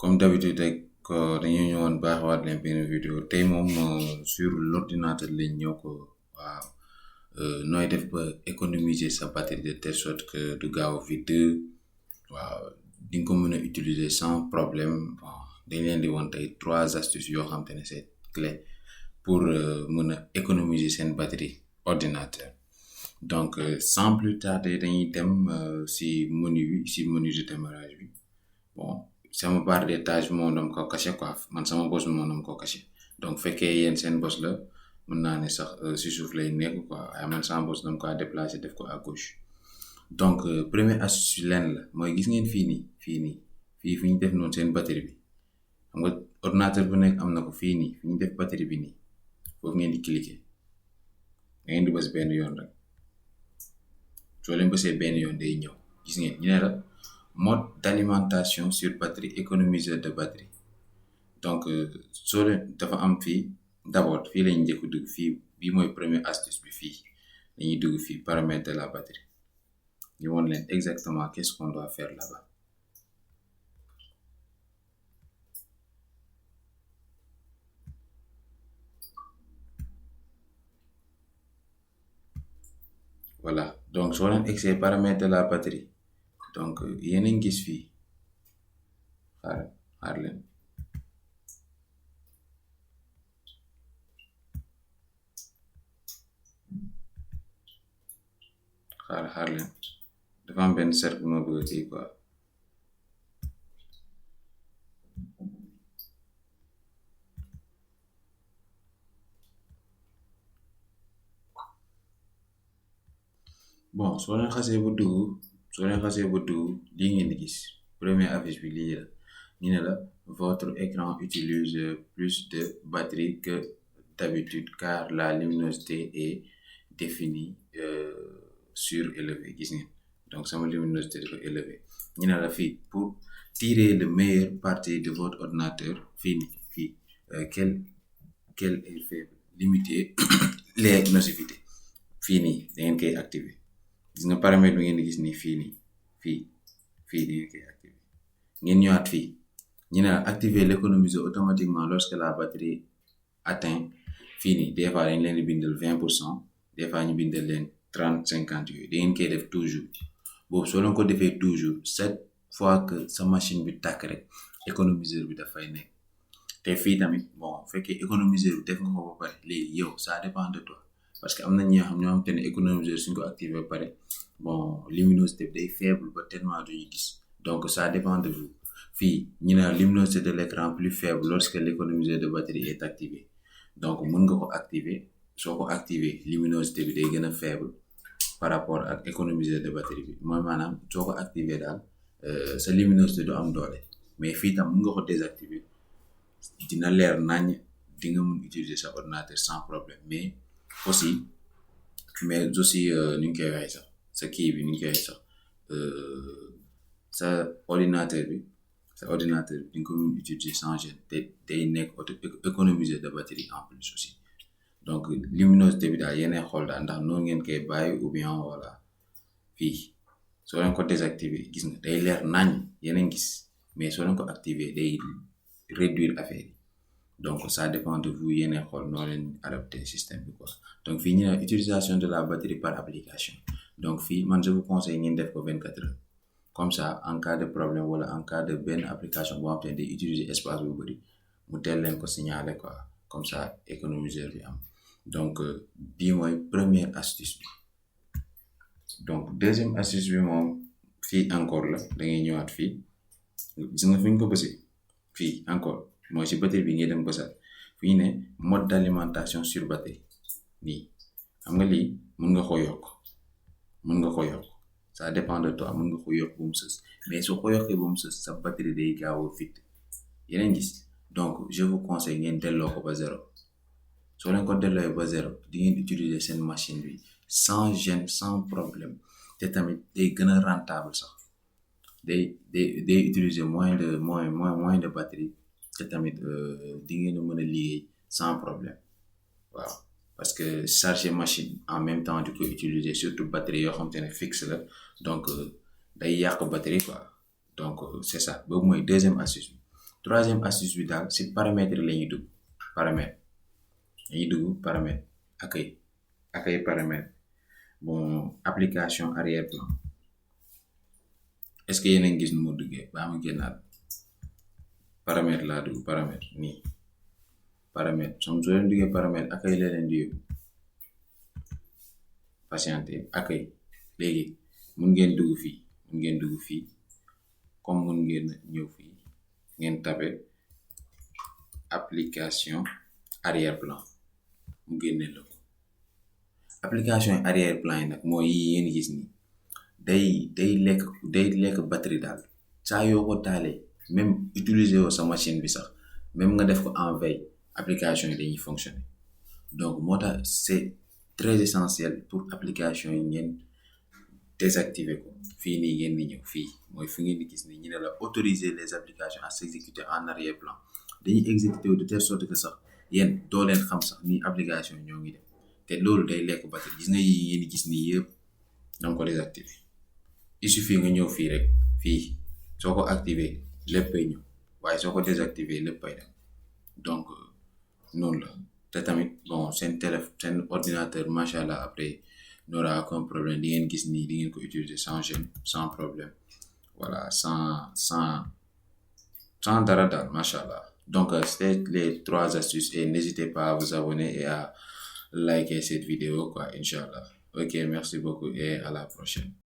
Comme d'habitude rek dañu ñëwoon baaxawaat leen benn vidéo tey moom sur l'ordinateur lañ ñëw ko waaw nooy def ba économiser sa batterie de telle sorte que du gaaw a vide waaw di nga ko mën a utiliser sans problème bon dañ leen di woon tey 3 astuces yoo xam te ne c'est clé pour mën a économiser seen batterie ordinateur donc sans plus tarder dañuy dem si menu de démarrage bi bon sama barre des tâches moom dama ko caché quoi man sama bos moom dama ko caché donc fekkee yéen seen bos la mën naa ne sax si suuf lay nekk quoi waaye man sama bos dama ko déplacer def ko à gauche donc première astuce bi lenn la mooy gis ngeen fii fi ñu def noonu seen batterie bi xam nga ordinateur bu nekk am na ko fii nii fi ñu def batterie bi nii foofu ngeen di cliquer ngeen di bës benn yoon rek soo leen bësee benn yoon day ñëw gis ngeen ñu ne la mode d'alimentation sur batterie économiseur de batterie donc soo leen dafa am fii d'abord fii lañu njëkk dugg fii bii mooy première astuce bi fii dañuy dugg fii paramètres de la batterie ñu woon leen exactement qu'est-ce qu'on doit faire là-bas voilà donc soo leen egsee paramètres de la batterie donc yéen a ngi gis fii xaar leen xaar leen dafa am benn cercle ma bëgg kii quoi bon soo leen xasee ba dugg lii ngeen di gis première affiche bi lii la ñu ne la votre écran utilise plus de batterie que d'habitude car la luminosité est définie surélevée gis ngeen donc sama luminosité dafa élevée ñu ne la fii pour tirer le meilleur parti de votre ordinateur fii quel effet limiter les nocivités fii nii da ngeen koy activer gis nga paramètre bi ngeen di gis nii fii da ngeen koy activer ngeen ñëwaat fii ñu ne la activer l'économiser automatiquement lorsque la batterie atteint fii nii des fois dañ leen di bindal 20% des fois ñu bindal leen 30-50 yooyu da ngeen koy def toujours boobu soo leen ko defee toujours chaque fois que sa machine bi tàkk rek économiseur bi dafay nekk te fii tamit bon fekkee économiseur bi def nga ko ba pare léegi yow ça dépend de toi parce que am na ñoo xam te ne économiseur suñ ko activé ba pare bon luminosité bi day faible ba tellement duñu gis donc ça dépend de vous fii ñu ne luminosité de l'écran plus faible lorsque l'économiseur de batterie est activé donc mën nga ko activer soo ko activer luminosité bi day gën a faible par rapport ak économiseur de batterie bi mooy maanaam soo ko activer daal sa luminosité du am doole mais fii tam mën nga ko désactiver dina leer nañ di nga mën utiliser sa ordinateur sans problème mais aussi nu ñu koy waxee sax sa kii bi nu ñu koy waxee sax sa ordinateur bi di nga ko mën utiliser sans gêne te day nekk économiser de batterie en plus aussi donc luminosité bi daal yéenay xool daal ndax noonu ngeen koy bàyyi ou bien voilà fii soo leen ko désactiver gis nga day leer nañ yéen gis mais soo leen ko activer day réduire affaire yi donc ça dépend de vous yéenay xool noo leen adapter système bi quoi donc fii ñu ne utilisation de la batterie par application donc fii man je vous conseille ngeen def ko 24 heures comme ça en cas de problème wala en cas de benn application boo xam te ne day utiliser espace bu bëri mu teel leen ko signaler quoi comme ça économiseur bi am donc bii mooy première astuce bi donc deuxième astuce bi moom fii encore la da ngay ñëwaat fii gis nga fi ñu ko bësee fii encore mooy si batterie bi ngay dem bësal fii ne mode d'alimentation sur batterie nii xam nga lii mën nga ko yokk ça dépend de toi mën nga ko yokk ba mu sës mais soo ko yokkee ba mu sës sa batterie day gaaw a vide yeneen gis donc je vous conseille ngeen delloo ko ba zéro soo leen ko delloo ba zéro di ngeen utiliser seen machine bi sans gêne sans problème te tamit day gën a rentable sax day utiliser moins de batterie te tamit di ngeen a mën a liggéey sans problème waaw parce que charger machine en même temps di ko utiliser surtout batterie yoo xam te ne fixe la donc day yàq batterie quoi donc c'est ça boobu mooy deuxième astuce bi troisième astuce bi daal si paramètre la ñuy dugg paramètre dañuy dugg paramètre accueil paramètre bon application arrière plan est-ce que yéen a ngi gis nu mu duggee baa ma génnaat paramètre laa dugg paramètre nii paramètre soo leen duggee paramètre accueil la leen di yóbbu patienter accueil léegi mun ngeen dugg fii comme mun ngeen ñëw fii ngeen tapé application arrière plan mu génne la ko application arrière plan yi nag mooy yi ngeen gis nii day lekk batterie daal saa yoo ko taalee même utiliser woo sa machine bi sax même nga def ko en veille application yi dañuy fonctionner donc moo tax c'est très essentiel pour application yi ngeen désactiver ko fii nii ngeen di ñëw fii mooy fi ngeen di gis ni ñu ne la autoriser les applications à s'exécuter en arrière plan dañuy exécuter de telle sorte que sax yéen doo leen xam sax ni application ñoo ngi dem te loolu day lekk batterie gis nga yi ngeen di gis nii yëpp danga ko désactiver il suffit nga ñëw fii rek fii soo ko activer léppay ñëw waaye soo ko désactiver léppay dem donc noonu la te tamit bon seen seen ordinateur macha allah après n'aura aucun problème di ngeen gis nii di ngeen ko utiliser sans gêne sans problème voilà sans dara daal macha allah donc c'était les 3 astuces et n'hésitez pas à vous abonner et à liker cette vidéo quoi inchallah ok merci beaucoup et à la prochaine.